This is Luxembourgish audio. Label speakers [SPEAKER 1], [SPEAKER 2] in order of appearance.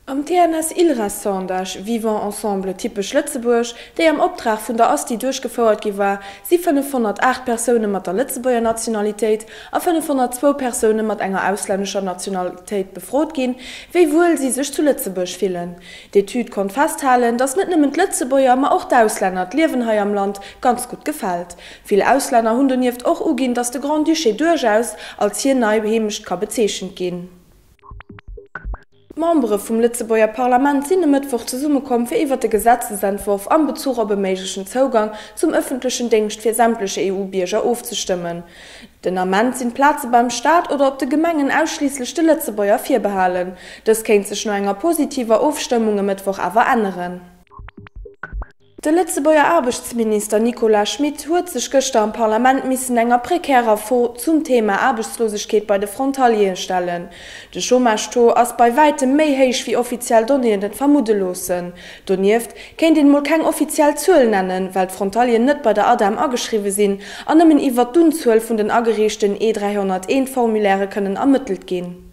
[SPEAKER 1] Am TNS-Ilres-Sondage Vivons ensemble, typesch Lëtzebuerg, déi am Optrag vun der Asti duerchgefouert gi war, si 508 Persoune mat der Lëtzebuerger Nationalitéit a 502 Persoune mat enger auslännescher Nationalitéit befrot ginn, wéi wuel si sech zu Lëtzebuerg fillen. D'Etüd konnt festhalen, datt net nëmmen d'Lëtzebuerger, ma och d'Auslänner d'Liewen hei am Land ganz gutt gefält. Vill Auslänner hunn donieft och uginn, datt de Grand-Duché duerchaus als hir nei Heemecht ka bezeechent ginn. D'Membere vum Lëtzebuerger Parlament sinn e Mëttwoch zesummekomm, fir iwwer de Gesetzesentworf am Bezuch op e méiglechen Zougang zum ëffentlechen Déngscht fir sämtleche EU-Bierger ofzestëmmen. Den Ament sinn d'Plaze beim Staat oder op de Gemengen ausschliisslech de Lëtzebuerger virbehalen. Dëst kéint sech no enger positiver Ofstëmmung e Mëttwoch awer änneren. De Lëtzebuerger Aarbechtsminister Nicolas Schmit huet sech gëschter am Parlament missen enger prekärer Fro zum Thema Aarbechtslosegkeet bei de Frontaliere stellen. De Chômage-Taux ass bei wäitem méi héich wéi offiziell Donnéeën et vermudde loossen. Donieft kéint een mol keng offiziell Zuel nennen, well d'Frontalieren net bei der ADEM ageschriwwe sinn an nëmmen iwwert d'Unzuel vun den agereechten E 301 Formulairë kënnen ermëttelt ginn.